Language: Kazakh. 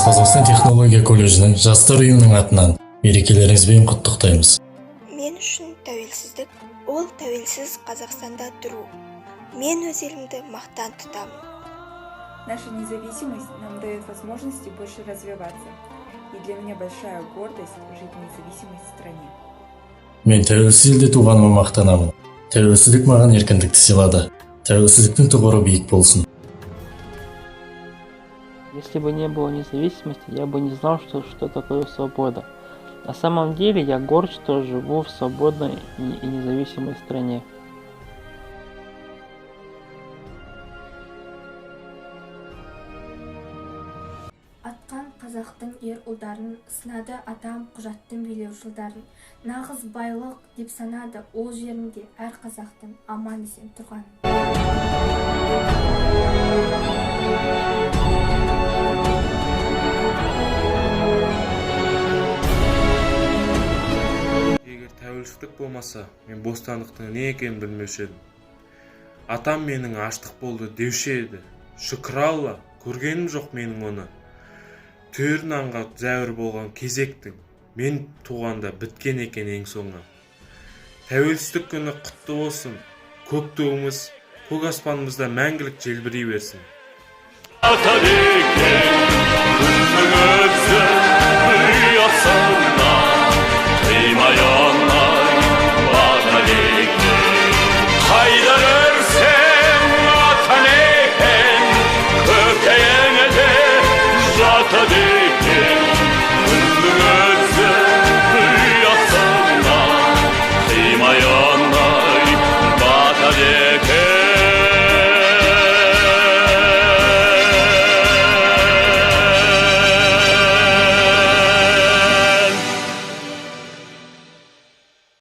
Шығыс Қазақстан технология колледжінің жастар ұйымының атынан мерекелеріңізбен құттықтаймыз. Мен үшін тәуелсіздік – ол тәуелсіз Қазақстанда тұру. Мен өз елімді мақтан тұтамын. Наша независимость нам дает возможности больше развиваться. И для меня большая гордость жить в независимой стране. Мен тәуелсіз елде туғаныма мақтанамын. Тәуелсіздік маған еркіндікті сыйлады. Тәуелсіздіктің тұғыры биік болсын. Если бы не было независимости, я бы не знал, что такое свобода. На самом деле я горд, что живу в свободной и независимой стране. Атқан қазақтың ер ұлдарын сынады атам құжаттың билеу жылдарын. Нағыз байлық деп санады ол жерінде әр қазақтың аман есен тұрғанын. Егер тәуелсіздік болмаса, мен бостандықтың не екенін білмеуші едім. Атам менің аштық болды деуші еді. Шүкір Алла, көргенім жоқ менің оны. Түйір нанға зәуір болған кезектің мен туғанда біткен екен ең соңы. Тәуелсіздік күні құтты болсын! Көк туымыз көк аспанымызда мәңгілік желбірей берсін! Атамекен күннің өзі ұясына.